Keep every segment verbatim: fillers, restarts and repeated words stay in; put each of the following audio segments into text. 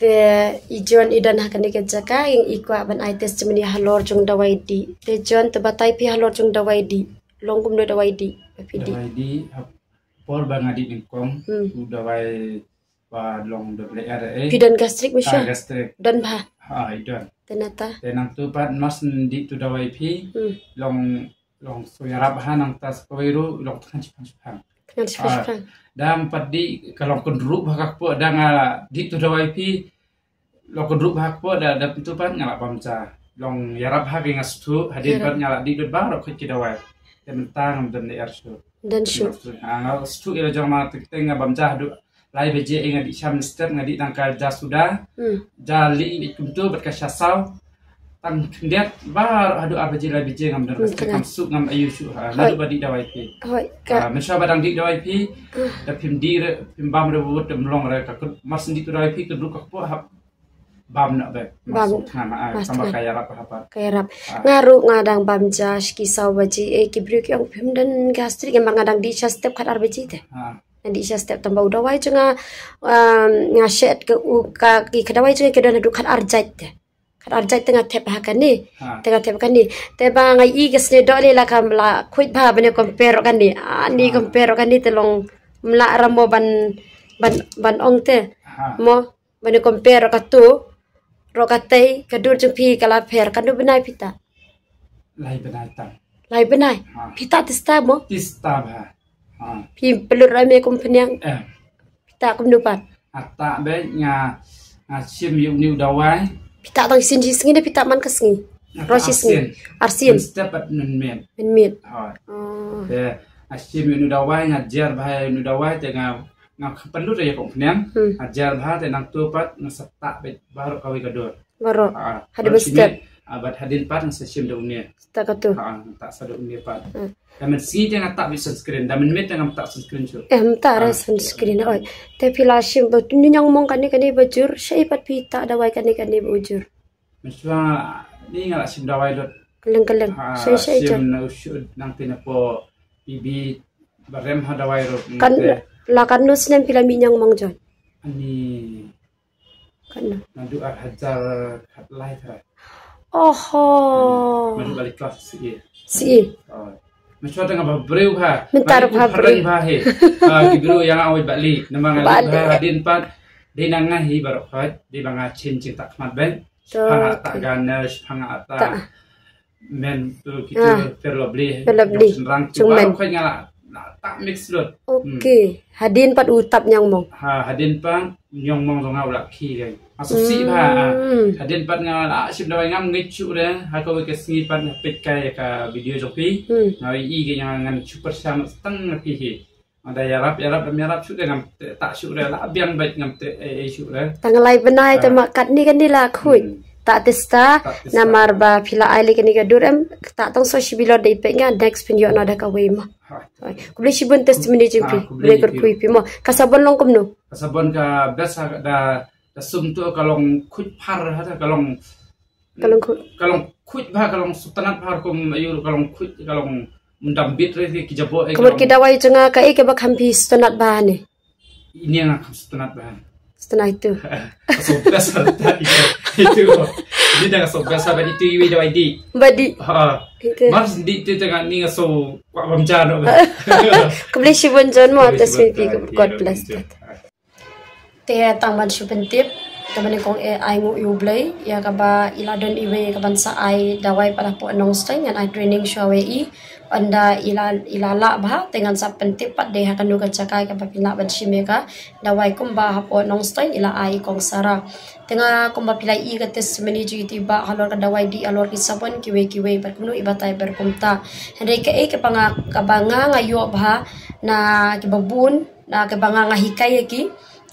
Te i John i don ha kane ka jaka, i kwah ban ai testimony halor jong dawai dih. Te John, to batai phi halor jong dawai dih. Long kumno dawai dih ba phi dih? Dawai dih, ha por ba nga dih nyngkong, hmm, u dawai ba long dawai eh. Phi don gastric mo? Ah, shuwa gastric. Don bha? Ha, i don. Te nangta? Te nangtu pat mar shu dih tu dawai phi, hmm, long, long shu ïarap bha, nangta sa kawei ruh long thngan shipang shipang. Thngan shipang shipang. Ah, da nga pat dih ka long kynrup bha ka kpoh, da nga dih tu dawai phi long kynrup bha ka kpoh, da, da tu pat nga lah bam ja. Long ïarap bha ka, nga sngewthuh, hadien pat nga lah dih lut baroh khoit ki dawai. Te mynta ngam don lyer shuh. Don shuh. Ah, nga sngewthuh ïa la jong ma, te nga bam ja haduh lai baje, eh, nga dih sha mynstep, nga dih tang ka ja suda. Hmm. Ja lieh kumto bad ka sha saw. Tang khyndiat baroh haduh ar baje lai baje ngam don, hmm, ka sngewthuh, ngam suk ngam aiu shuh, ha. Hooid. Naduh ba dih dawai phi. Hooid, ka. Ah, mynshuwa ba dang dih dawai phi, hmm, da phim dih re, phim bam re, bud da mlong re, ka kynrup, mar shu dih tu dawai phi, kynrup ka kpoh hap bam noh beit. Bam. Mar shu thngan, ah, mar shu thngan. Tang ba ka ïarap hap. Ka ïarap. Ah. Nga ruh nga dang bam ja shi ki saw baje, eh, ki briew ki ong phim don gastric, namar nga dang dih sha step khat ar baje te. Ah. Nga dih sha step, tang ba u dawai jong nga, um, nga shet ka u ka, ki, ka dawai jong nga ki don haduh khat ar jait te. Khat ar jait te nga thep ha kane. Ha. Te nga thep ha kane. Te ba nga i ka snieh doh ne la kam la khuid bha ban ïa compare ruh kane. Ah, ni, ha, compare ruh kane te long mlak ra mo ban, ban, ban ong te. Ha. Mo ban ïa compare ruh katu, ruh katei, ka dur jong phi ka la pher, katno bnai phi tah? Lai bnai tang. Lai bnai? Ha. Phi tah tista mo? Tista bha. Ha. Phi pynlut ruh me kum pynïang? Eh. Phi tah kumno pat? Nga tah beit, nga, nga shim ïa une u dawai. Phi tah tang shisien shi sngi ne phi tah man ka sngi? Nga tah baroh shi sngi? Arsien. Arsien. Mynstep bad mynmiet. Mynmiet. Hooid. Oh. Te nga shim ïa une u dawai, nga jer bha ïa une u dawai, te nga, nga pynlut ïa ka kum pynïang. Hmm. Nga jer bha, te nangtu pat nga sa tah beit baroh kawei ka dur. Baroh. Ha, hadien baroh mynstep. Ah, bad hadien pat nga sa shim da une. Tah katu. Ha, nga tah sa da une pat. Hmm. Da mynsngi te nga tah beit sunscreen, da mynmiet te ngam tah sunscreen shuh. Eh, ngam tah re, ah, sunscreen, oi. Te phi la shim ba tuni ñiangmong kane kane ba jur, shaei pat phi tah dawai kane kane ba u jur? Mynshuwa ni nga la shim dawai lut. Kylleng kylleng. Ha, shaei shaei shim jan. Na u shu nang phi na po P B ba rem ha dawai ruh. Kan, te la katno snem phi la mih ñiangmong jan? Ani Katno? Naduh ar hajar khatlai trai. Oho. Hmm. Naduh ba leit klas C E. C E. Oh. Mynshuwa te nga bha briew bha. Mynta ruh bha briew. Bha he. Ah, ki briew ïa nga wei ba leit. Namar nga leit bha hadien pat. Dei na nga hi baroh pat. Dei ba nga chen chen tak mat ben. Shipang nga tah ga nurse, shipang nga tah. Men tu kitu, ah, Fair Lovely. Fair Lovely. Jong shynrang tu. Jong men. Baroh khoit nga la, la tah mix lut. Okay. Hmm. Hadien pat u tap ñiangmong. Ha, hadien pat ñiangmong jong nga u la khie kai. Nga sngewsih bha, ah. Hmm. Hadien pat nga la shim dawai ngam ngeit shuh re. Ha kawei ka sngi pat nga peit kai ka video jong phi. Hmm. Nga i ka, nga ngan shu pyrshang tang nga phi hi. Nga da ïarap, ïarap, da ïarap shuh re, ngam tah shuh re, la biang beit ngam teh, eh, eh, shuh re. Tang lai bnai te, ah, ma katne kane la khuid. Hmm. Tah tista, tah tista. Namar ba phi la ai lei kane ka dur em, tah tang so shi bilor dei peit nga, next phin ïoh noh da kawei mo. Ha. Khublei shibun testimony jong phi. Ha, khublei, khublei kyrkhu ïa phi mo. Ka sabon long kumno? Ka sabon ka best ha da, da sum tu ka long khuid phar ha da ka long Ka long khuid. Ka long khuid bha, ka long sngewtynnat bha, kum ayu ka long khuid, ka long mdam bit re ki jabok, eh, ka long. Ka mut ki dawai jong nga kaei kaba kham phi sngewtynnat bha ne? Ini nga kham sngewtynnat bha. Sngewtynnat itu. Ka sngewbha sa ta itu. Itu. Ini da ka sngewbha sa ba itu iwi dawai di. Ba di. Ha. Itu. Mar sngewdih itu tengah ni nga sngewkwah bam ja noh. Khublei shibun John mo. Khublei shibun. Atas mimpi, God bless. Thank you. Te tang ban shu pyntip, kaba nyngkong eh ai nguh ïa U Blei, ïa kaba i la don iwei kaban sa ai dawai pat hapoh Nongstoiñ, ngan ai training shuwa ïa i, ynda i la, i la lah bha, te ngan sa pyntip pat de ha kano ka jaka kaba phin lah ban shim ïa ka dawai kumba hapoh Nongstoiñ i la ai i Kong Sara. Te nga kumba phi la i ka testimony jong iti ba halor ka dawai dih, halor ki sabon kiwei kiwei, bad kumno i batai bad kumta. Hynrei kaei kaba nga, kaba nga nga ïoh bha na kiba bun, na kaba nga nga hikai ïa ki,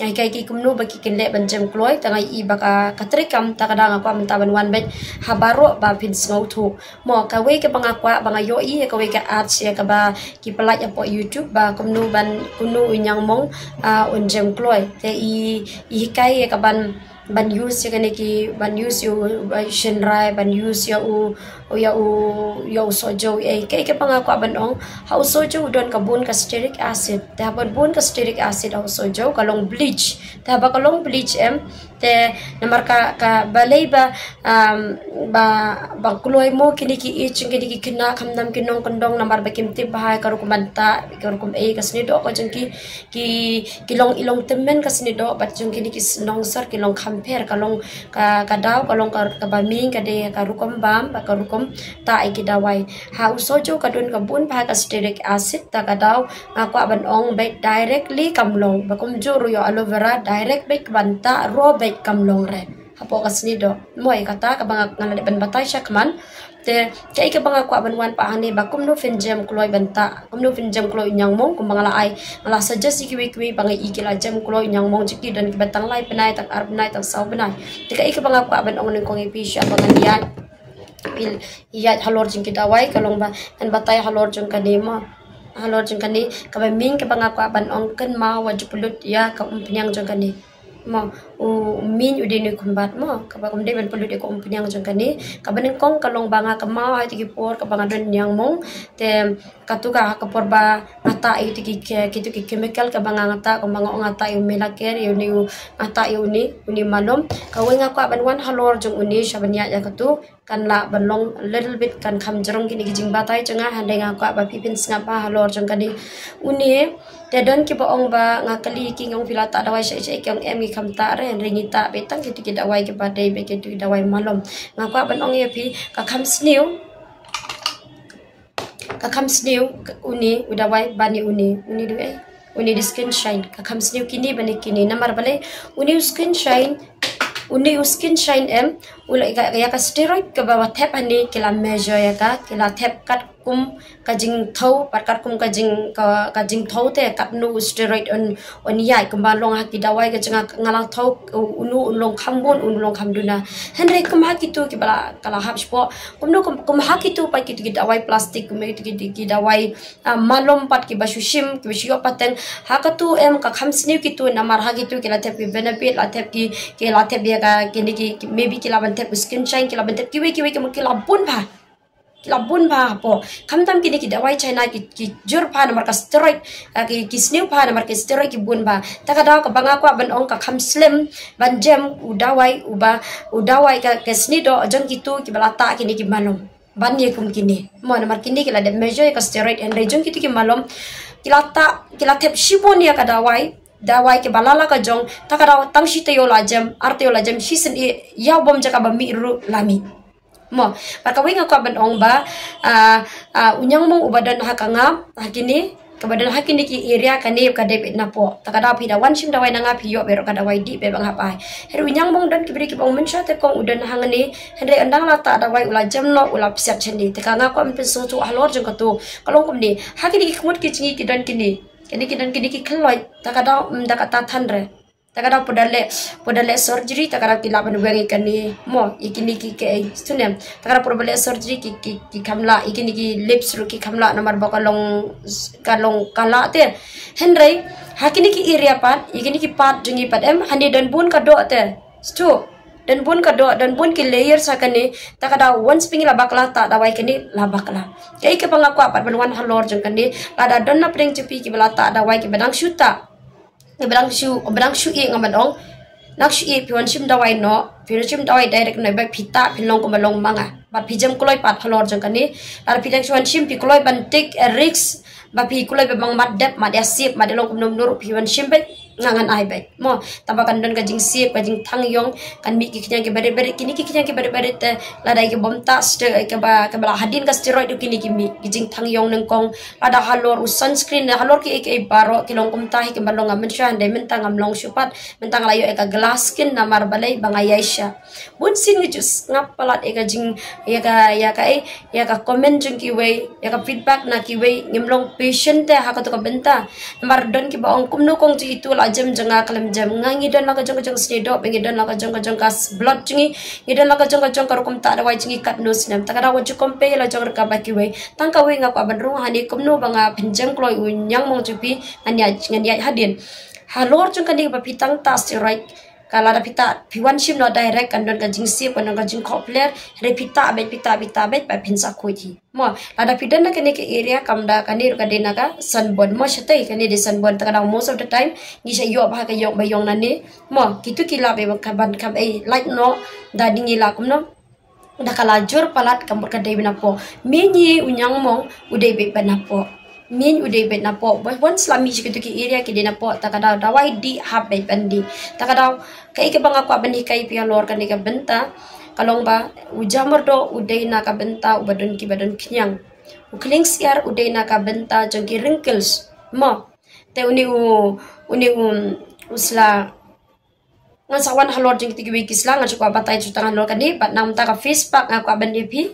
nga hikai ki kumno ba ki kynleh ban jem kloi, te nga i ba ka, ka treikam, te ka dang nga kwah mynta ban wan beit ha baroh ba phin sngewthuh. Mo, kawei kaba nga kwah ba nga ïohi ïa kawei ka ads ïa kaba ki pynlait hapoh YouTube ba kumno ban, kumno u ñiangmong, ah, un jem kloi. Te i, i hikai ïa ka ban ban use ïa kane ki, ban use ïa u, uh, shynrai, ban use ïa u, ïa u, ïa u sohjew, eh, kaei kaba nga kwah ban ong, ha u sohjew u don ka bun ka stearic acid. Te haba bun ka stearic acid ha u sohjew ka long bleach. Te haba ka long bleach em, Te namar ka, ka balei ba, um, ba, ba kloi mo kine ki age jong kine ki khynnah, khamtam ki nongkyndong, namar ba kim tip bha ka rukom ban tah, ka rukom ei ka sniewdoh ka jong ki, ki, ki long i long tymmen ka sniewdoh, bad jong kine ki nongsor ki long kham pher, ka long ka, ka daw ka long ka, kaba mih ka dei ka rukom bam bad ka rukom tah ïa ki dawai. Ha u sohjew ka don ka bun bha ka stearic acid, ta ka daw nga kwah ban ong beit directly kam long, ba kumjuh ruh ïa aloe vera direct beit ka ban tah ruh beit kam long re hapoh ka sniewdoh. Mo, ïa kata kaba nga, nga la dep ban batai shakhmat. Te kaei kaba nga kwah ban wan pat hangne ba kumno phin jem kloi ban tah, kumno phin jem kloi u ñiangmong, kumba nga la ai, nga la suggest ïa kiwei kiwei ba nga ïohi ki la jem kloi u ñiangmong jong ki, don kiba tang lai bnai, tang ar bnai, tang saw bnai. Te kaei kaba nga kwah ban ong nyngkong ïa phi shuwa ba ngan ïaid, phi ïaid halor jong ki dawai, ka long ba ngan batai halor jong kane mo. Halor jong kane, kaba mih kaba nga kwah ban ong, kynmaw wat ju pynlut ïa ka umphniang jong kane. Mo, u mih u dei u khumbat mo, kaba ym dei ban pynlut ïa ka umphniang jong kane. Kaba nyngkong ka long ba nga kynmaw ha kito ki por kaba nga don ñiangmong. Te kato ka ha ka por ba nga tah ïa kito ki, kito ki chemical kaba nga, nga tah, kumba nga ong nga tah ïa u Melacare, ïa une u, nga tah ïa une, une malom. Kawei nga kwah ban wan halor jong une shuwa ban ïaid ïa kato, kan lah ban long a little bit, kan kham jrong kine ki jingbatai jong nga, hynrei nga kwah ba phi phin sngap bha halor jong kane. Une, te don kiba ong ba nga kylli ki, nga ong phi la tah dawai shaei shaei, ki ong em, ngi kham tah re, hynrei ngi tah beit tang kito ki dawai kiba dei beit, kito ki dawai malom. Nga kwah ban ong ïa phi, ka kham sniew, ka kham sniew, ka, une u dawai, bad une, une u dei, une u dei Skin Shine, ka kham sniew kine bad kine. Namar balei? Une u Skin Shine, une u Skin Shine em, u la, ka, ïa ka steroid kaba, ba thep hangne ki la measure ïa ka, ki la thep katkum ka jingthew, bad katkum ka jing, ka, ka jingthew te katno u steroid un, un ïaid, kumba long ha ki dawai ka jong nga, nga la thew, u, uno un long kham bun, uno un long kham duna. Hynrei kum ha kito kiba la, ka la hap shapoh, kumno kum, kum ha kito pat kito ki dawai plastik, kum kito ki, ki dawai, ah, malom pat kiba shu shim, kiba shu ïoh pateng. Ha kato em ka kham sniew kito, namar ha kito ki la thep ki Benefit, la thep ki, ki la thep ïa ka, kine ki, ki, maybe ki lah ban thep u Skin Shine, ki lah ban thep kiwei kiwei ki, ki la bun bha. Ki la bun bha hapoh. Khamtam kine ki dawai China ki, ki jur bha namar ka steroid, ah, ki, ki sniew bha namar ki steroid, ki bun bha. Ta ka daw kaba nga kwah ban ong ka kham slem ban jem u dawai uba, u dawai ka, ka sniewdoh jong kito kiba la tah kine ki malom ban ïa kum kine. Mo, namar kine ki la dep measure ïa ka steroid, hynrei jong kito ki malom ki la tah, ki la thep shibun ïa ka dawai, dawai kiba la la ka jong, ta ka daw tang shi taïew la jem, ar taïew la jem, shisien ïa u bym jaka ba mih ruh la mih. Mo, bad kawei nga kwah ban ong ba, ah, ah, u ñiangmong uba don ha ka ngap, ha kine, kaba don ha kine ki area kane ka dei beit napoh. Ta ka daw phi da wan shim dawai na nga phi ïoh beit ruh ka dawai dih beit ba nga hap ai. Hynrei u ñiangmong don ki briew kiba ong mynshuwa te kong u don hangne, hynrei ynda nga la tah dawai u la jem noh, u la psiat shane. Te ka nga kwah ban pynsngewthuh halor jong kato. Ka long kumne, ha kine ki khmut ki jngi ki don kine. Kine ki don kine ki khlaiñ, ta ka daw, mm, da kata than re. Ta ka daw phi da leh, phi da leh surgery, ta ka daw ki lah ban weng ïa kane. Mo, ïa kine ki, ki, eh, shunem. Ta ka daw phi da leh surgery ki, ki, ki kham lah, ïa kine ki lips ruh ki kham lah namar ba ka long, ka long ka lah te. Hynrei ha kine ki area pat, ïa kine ki part jong ngi pat em, hangne don bun ka doh te. Stu, don bun ka doh, don bun ki layers ha kane. Ta ka daw once phi ngi la bakla tah dawai kane, la bakla. Kaei kaba nga kwah pat ban wan halor jong kane, lada don na pdeng jong phi kiba la tah dawai kiba dang shu tah, kiba dang shu, ba dang shu ïeh, nga ban ong, dang shu ïeh, phi wan shim dawai noh, phi wan shim dawai direct noh, ba phi tah, phi long kumba long ma nga. Bad phi jem kloi pat halor jong kane. Lada phi dang shu wan shim, phi kloi ban take a risk, ba phi kloi ba bang mat dep, mat ïa sip, mat ïa long kumno kumno ruh, phi wan shim beit, nga ngan ai beit. Mo, tangba kan don ka jingsiep, ka jingthang ïong, kan mih ki khñiang kiba rit ba rit, kine ki khñiang kiba rit ba rit te, lada ki bym tah ste, kaba, kaba la hadien ka steroid ruh kine ki mih, ki jingthang ïong nyngkong, lada halor u sunscreen, halor kiei kiei baroh, ki long kumta hi kiba long, nga mynshuwa hynrei mynta ngam long shuh pat, mynta nga la ïoh ïa ka glass skin namar balei ba nga ïaishah. Bun sien nga ju sngap palat ïa ka jing, ïa ka, ïa ka, eh, ïa ka comment jong kiwei, ïa ka feedback na kiwei, ngim long patient te ha kato ka bynta. Namar don kiba ong kumno kong jong itu la jem jong nga khlem jem. Nga ngi don la ka jong ka jong sniewdoh, ba ngi don la ka jong ka jong ka s-, blood jong ngi, ngi don la ka jong ka jong ka rukom tah dawai jong ngi katno snem. Ta ka daw wat ju compare la jong ruh kaba kiwei. Tang kawei nga kwah ban rung hangne kumno ba nga pynjem kloi u ñiangmong jong phi, ngan ïaid, ngan ïaid hadien. Halor jong kane ba phi tang tah steroid, Ka lada phi tah, phi wan shim noh direct kan don ka jingsip, kan don ka jingkhohpler, hynrei phi tah beit, phi tah, phi tah beit, ba phin sa khuid hi. Mo, lada phi don na kane ka area kam da kane ruh ka dei na ka sunburn. Mo, shatei kane dei sunburn, ta ka daw most of the time ngi sa ïoh bha ka ïong ba ïong nane. Mo, kitu ki lah beit ban kham, ban kham ei light noh, da ding ila kumno. Da ka la jur palat ka mut ka dei beit napoh. Miñ hi u ñiangmong u dei beit napoh. Miñ u dei beit napoh. Ba wan sla mih sha kitu ki area ki dei napoh, ta ka daw dawai dih hap beit ban dih. Ta ka daw kaei kaba nga kwah ban hikai phi halor kane ka bynta ka long ba u jamyrdoh u dei na ka bynta uba don kiba don khñiang. U khlieng syiar u dei na ka bynta jong ki wrinkles. Mo. Te une u, une u, u sla Ngan sa wan halor jong kito kiwei ki sla, ngan sa kwah batai jutang halor kane, bad namar ka face pack nga kwah ban ïa phi.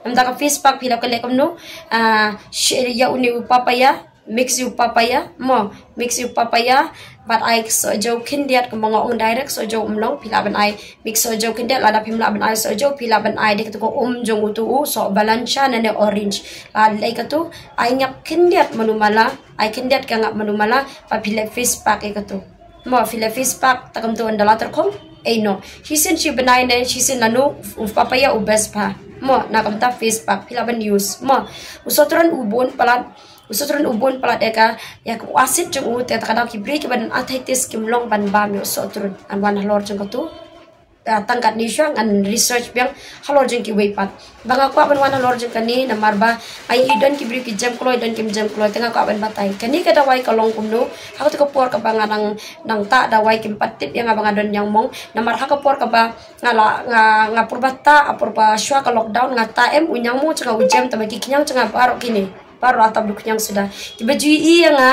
Namar ka face pack phi la kylli kumno, ah, sh-, ïa une u papaya, mix ïa u papaya, mo, mix ïa u papaya, bad ai sohjew khyndiat kumba nga ong direct sohjew um long, phi lah ban ai mix sohjew khyndiat, lada phim lah ban ai sohjew, phi lah ban ai de kato ka um jong uto u soh balansa ne orange. Lada lei kato, ai ngap khyndiat mano mala, ai khyndiat ka ngap mano mala, bad phi leh face pack ïa kato. Mo, phi leh face pack, ta kumto ynda la tyrkhong, ei noh. Shisien shi bnai ne, shisien lano, u papaya u best bha. Mo, na kumta face pack, phi lah ban use. Mo, u sohtrun u bun palat, u sohtrun u bun palat ïa ka, ïa ka acid jong u, te ta ka daw ki briew kiba don arthritis kim long ban bam ïa u sohtrun. Ngan wan halor jong kato. Ah, tang katne shuwa ngan research biang halor jong kiwei pat. Ba nga kwah ban wan halor jong kane namar ba ai i don ki briew ki jem kloi, don kim jem kloi, te nga kwah ban batai. Kane ka dawai ka long kumno, ha kato ka por kaba nga dang, dang tah dawai kim pat tip ïa nga ba nga don ñiangmong. Namar ha ka por kaba nga la, nga, nga pyrba tah, ha pyrba shuwa ka lockdown nga tah em, u ñiangmong jong nga u jem, tangba ki khñiang jong nga baroh kine, baroh la tap da u khñiang suda. Kiba ju ïohi ïa nga,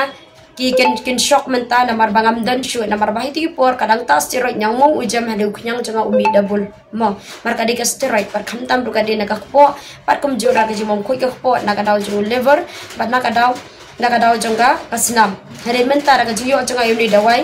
ki kin, kin shock mynta namar ba ngam don shuh, namar ba ha kito ki por ka dang tah steroid, ñiangmong u jem, hynrei u khñiang jong nga u mih double. Mo, namar ka dei ka steroid, bad khamtam ruh ka dei na ka kpoh, bad kumjuh ruh ka jingmong khuid ka kpoh, na ka daw jong u liver, bad na ka daw, na ka daw jong ka, ka snam. Hynrei mynta da ka jingïoh jong nga ïa une u dawai,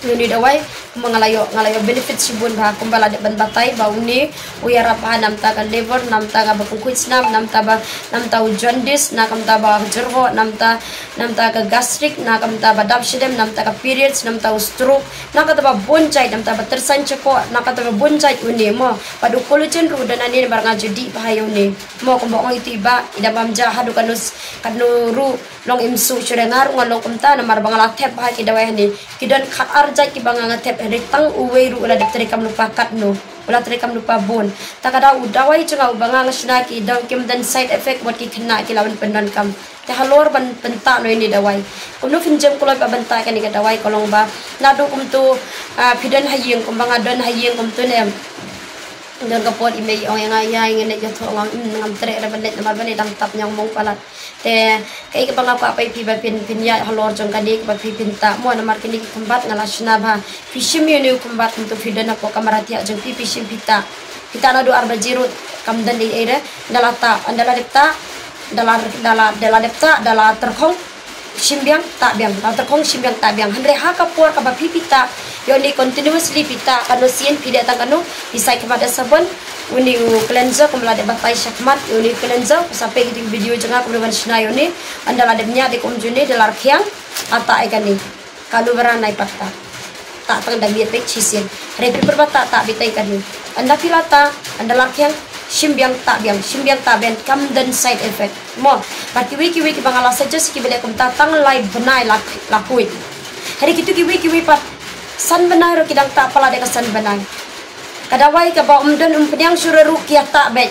ïa une u dawai, kumba nga la ïoh, nga la ïoh benefit shibun bha, kumba la dep ban batai ba une u ïarap bha namar ka liver, namar ka ba khuid snam, namar ba, namar u jaundice, na ka bynta ba jyrhoh, namar, namar ka gastric, na ka bynta ba dap shadem, namar ka periods, namar u stroke, na ka bynta ba bun jait, namar ba tyrsan shapoh, na ka bynta ba bun jait une mo. Bad u collagen ruh don hangne namar nga ju dih bha ïa une. Mo, kumba ong iti ba i dang bam ja haduh katno, katno ruh long im suk shuh, nga ruh nga long kumta namar ba nga la thep bha ki dawai hangne. Ki don khatar jait kiba nga nga thep, hynrei tang uwei ruh u la dep treikam lypa katno, u la treikam lypa bun. Ta ka daw u dawai jong nga uba nga nga shna ki dang kim don side effect, wat ki khynnah ki la wan pyndonkam. Te halor ban pyntah noh ïa une u dawai, kumno phin jem kloi ba ban tah kane ka dawai ka long ba naduh kumto, ah, phi don ha ïing, kumba nga don ha ïing kumto ne em. Don ka por i mei ong ïa nga, ïa ngan leit ïathoh, nga ong, "Hmm, ngam treh re ban leit namar ba ne dang tap ñiangmong palat." Te kaei kaba nga kwah ba phi ba phin, phin ïaid halor jong kane kaba phi phin tah mo, namar kine ki khumbat nga la shna bha. Phi shim ïa une u khumbat kumto, phi don hapoh kamra thiah jong phi, phi shim phi tah. Phi tah naduh ar baje ruh kam don ei ei re. Ynda la tah, ynda la dep tah, ynda la, ynda la, ynda la dep tah, ynda la tyrkhong, shim biang, tah biang, la tyrkhong, shim biang, tah biang. Hynrei ha ka por kaba phi phi tah ïa une continuously, phi tah katno sien, phi dei tang katno, phi said khmat da sabon, une u cleanser, kumba la dep batai shakhmat, une u cleanser, sa peit ïa ki video jong nga kumno ban shna ïa une. Ynda la dep ñiah de kum june, da la rkhiang, la tah ïa kane. Ka aloe vera nai pat tah. Tah tang da miet beit shisien. Hynrei phi pyrba tah, tah beit ïa kane. Ynda phi la tah, ynda la rkhiang, shim biang, tah biang, shim biang, tah biang, kam don side effect mo. Bad kiwei kiwei kiba nga la suggest kiba leh kumta tang lai bnai la, la khuid. Hynrei kito kiwei kiwei pat san bnai ruh ki dang tah palat ïa ka san bnai. Ka dawai kaba ym don, ym pdiang shuh ruh ki ïa tah beit.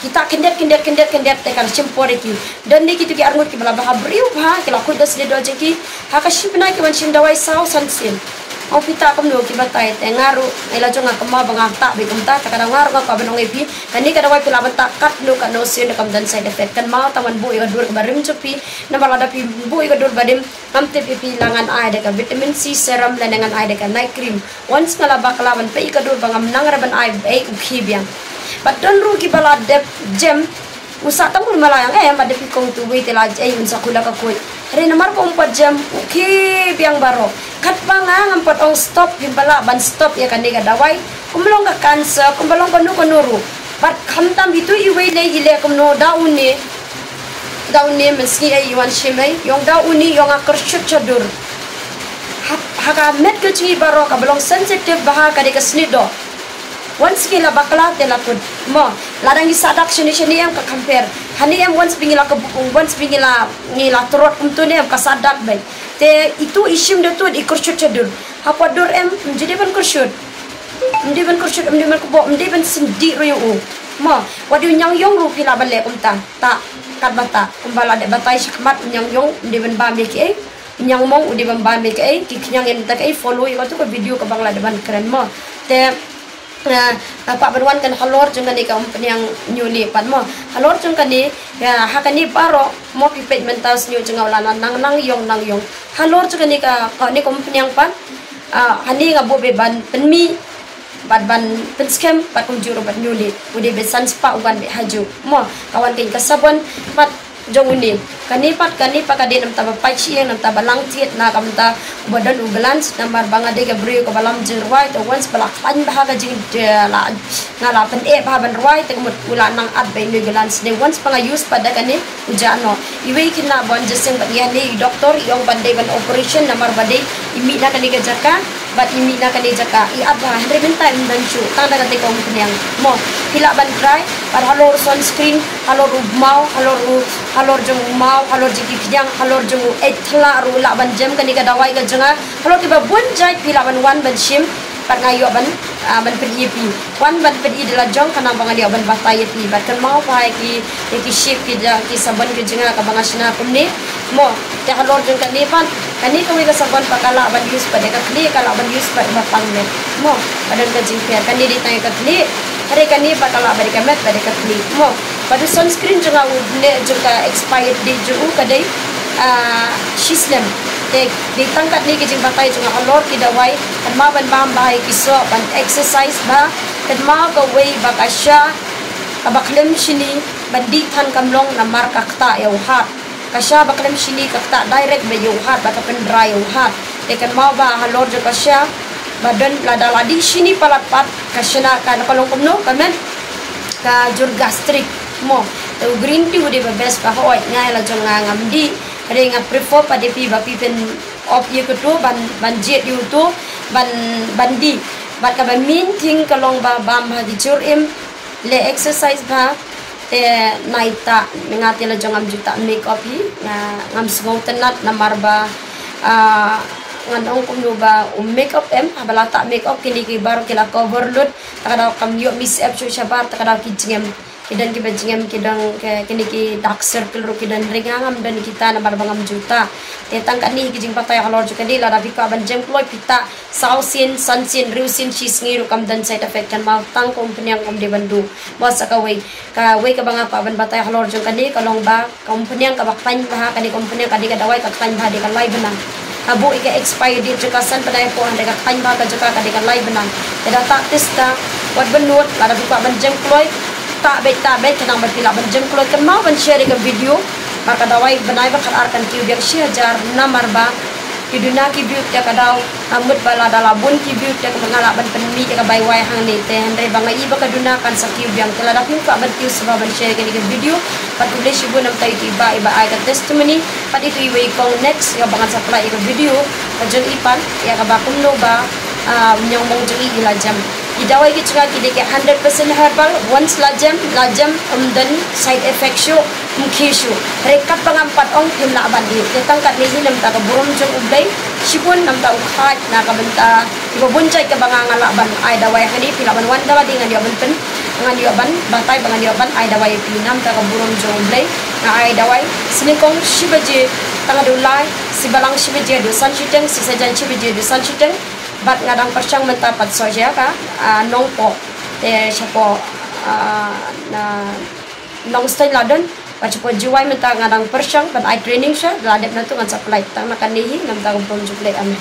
Ki tah khyndiat, khyndiat, khyndiat, khyndiat te kan shim por ïa ki. Don de kito ki arngut kiba la bha briew bha, ki la khuid da snieh dor jong ki. Ha ka shi bnai ki wan shim dawai saw san sien. Ong phi tah kumno, ki batai, te nga ruh, ïa la jong nga kynmaw ba nga tah beit kumta, te ka daw nga ruh nga kwah ban ong ïa phi. Kane ka dawai phi lah ban tah katno katno sien ruh kam don side effect. Kynmaw tang ban buh ïa ka dur kaba rim jong phi. Namar lada phi buh ïa ka dur ba rim, ngam tip ïa phi, la ngan ai da ka vitamin C serum lane ngan ai da ka night cream. Once nga la bakla ban peit ïa ka dur ba ngam nang re ban ai, ei, u khie biang. Bad don ruh kiba la dep jem, u sah tang u mala ïa nga, eh, bad da phi kong tu wei te la ei un sa khuid la ka khuid. Hynrei namar ba um pat jem, u khie biang baroh. Katba nga ngam pat ong stop, phim pat lah ban stop ïa kane ka dawai. Kumba long ka cancer, kumba long kano kano ruh. Bad khamtam ito iwei lei i leh kumno, da une. Da une mynsngi ei i wan shim ei, i ong da une i ong nga kyrshut sha dur. Ha ka met ka jong ngi baroh kaba long sensitive bha ka dei ka snieh doh. Once ngi la bakla te la kut. Mo, lada ngi sah dak shane shane em ka compare. Hangne em once ba ngi la ka, once ba ngi la, ngi la trot kumto ne em ka sah dak bha. Te itu i shim da tu i kyrshut sha dur. Hapoh dur em, ym ju dei ban kyrshut. Ym dei ban kyrshut, ym dei ban kboh, ym dei ban sngewdih ruh ïa u. Mo, wat ïa u ñiangïong ruh phi lah ban leh kumta. Ta, katba ta, kumba la dep batai shakhmat, ñiangïong, ym dei ban bam ïa kiei. Ñiangmong u dei ban bam ïa kaei, ki khñiang ïa kata kaei, follow ïa katu ka video kaba nga la dep ban kren mo. Te, eh, nga kwah ban wan kan halor jong kane ka umphniang Ñiewlih pat mo. Halor jong kane, eh, ha kane baroh mo phi peit mynta u shñiuh jong nga u la nang nang ïong nang ïong. Halor jong kane ka, kane ka umphniang pat, ah, hangne nga buh beit ban pynmih bad ban pynskhem bad kumjuh ruh bad Ñiewlih. U dei beit san spah u wan beit hajuh. Mo, ka wan kane ka sabon bad jong une. Kane pat, kane pat ka dei namar ba pait shyieng, namar ba lang thied na ka bynta uba don u glands, namar ba nga dei ka briew kaba lam jingrwai, te once ba la khlaiñ bha ka jing, eh, la, nga la pyneh bha ban rwai, te ka mut u la nang at beit une u glands. Te once ba nga use pat da kane, u jah noh. Iwei i khynnah ba wan jingïaseng bad ngi hangne, i doktor i ong ba dei ban operation namar ba dei i mih na kane ka jaka bad i mih na kane ka jaka, i at bha, hynrei mynta ym don shuh, tang da kata ka umphniang. Mo, phi lah ban try bad halor u sunscreen, halor u maw, halor u, halor jong u maw, halor jong ki khñiang, halor jong u eit thla ruh lah ban jem kane ka dawai ka jong nga. Halor kiba bun jait phi lah ban wan ban shim bad nga ïoh ban, ah, ban pyni ïa phi. Wan ban pyni da la jong khnang ba ngan ïoh ban batai ïa phi. Bad kynmaw bha ïa ki, ïa ki shape ki jong ki sabon ki jong nga kaba nga shna kumne. Mo, te halor jong kane pat, kane kawei ka sabon pat ka lah ban use pat ïa ka khlieh, ka lah ban use pat ïa ka bapang met. Mo, ka don ka jingpher, kane dei tang ïa ka khlieh. Hynrei kane pat ka lah bad ïa ka met bad ïa ka khlieh. Mo, bad u sunscreen jong nga u neh jong ka expired date jong u ka dei, ah, shi snem. Te dei tang katne ka jingbatai jong nga halor ki dawai, kynmaw ban bam bha ïa ki soh, ban exercise bha, kynmaw kawei ba ka sha kaba khlem shini ban dih than kam long namar ka ktah ïa u hat. Ka sha ba khlem shini ka ktah direct beit ïa u hat bad ka pyndry ïa u hat. Te kynmaw ba halor jong ka sha ba don lada la dih shini palat pat ka shna ka, ka long kumno ka met, ka jur gastric mo. Te u green tea u dei ba best ba hooid, nga la jong nga ngam dih. Hynrei nga prefer pat ïa phi ba phi pyn opt ïa katu ban, ban jied ïa utu ban, ban dih. Bad kaba main thing ka long ba bam bha ki jur im, leh exercise bha. Te nai tah, nga te la jong ngam ju tah makeup hi, nga, ngam sngewtynnat namar ba, ah, ngan ong kumno ba u makeup em, haba la tah makeup kine ki baroh ki la cover lut, ta ka daw kam ïoh mih syep shuh shabar, ta ka daw ki jingem, ki don kiba jingem, ki don ki, kine ki dark circle ruh ki don, hynrei nga ngam don kita namar ba ngam ju tah. Te tang kane hi ki jingbatai halor jong kane, lada phi kwah ban jem kloi phi tah saw sien, san sien, hynriew sien, shi sngi ruh kam don side effect, kynmaw tang ka umphniang kam dei ban duh. Mo, sa kawei, kawei kaba nga kwah ban batai halor jong kane ka long ba ka umphniang kaba khlaiñ bha, kane ka umphniang ka dei ka dawai ka khlaiñ bha, dei ka lai bnai. Ka buh ïa ka expire date jong ka san bnai hapoh, hynrei ka khlaiñ bha ka jong ka, ka dei ka lai bnai. Te da tah tista, wat ban nud, lada phi kwah ban jem kloi, tah beit, tah beit, khnang ba phi lah ban jem kloi. Kynmaw ban share ïa ka video ba ka dawai bnai ba khatar kan kiew biang shi hajar namar ba ki duna ki view te ka daw, ah, mut ba lada la bun ki view te ka nga lah ban pynmih ïa ka bai wai hangne te, hynrei ba nga i ba ka duna kan sa kiew biang. Te lada phim kwah ban kiew sngewbha ban share ïa kane ka video. Bad khublei shibun namta ïa uto i bah i ba ai ka testimony. Bad ito iwei i kong next ïa ba ngan sa pynlait ïa ka video ka jong i pat ïa kaba kumno ba, ah, u ñiangmong jong i i la jem. Ki dawai ki jong nga ki dei ki hundred percent herbal, once la jem, la jem, ym don side effect shuh, ym khie shuh. Hynrei katba ngam pat ong phim lah ban ïeh. Te tang katne hi namta ka burom jong U Blei shibun, namta u khat na ka bynta kiba bun jait kaba nga, nga lah ban ai dawai hangne, phi lah ban wan da lade ngan ïoh ban pyn, ngan ïoh ban batai ba ngan ïoh ban ai dawai ïa phi. Namta ka burom jong U Blei nga ai dawai. Sngewnyngkong shi baje tang haduh lai, shi balang shi baje haduh san shiteng, shi sajan shi baje haduh san shiteng. Bad nga dang pyrshang mynta pat sha ka, ah, Nongpoh. Te shapoh, ah, na Nongstoiñ la don, bad shapoh Jowai mynta nga dang pyrshang ban ai training sha, la dep na tu ngan sa pynlait. Tang na kane hi namta ka burom jong U Blei, amen.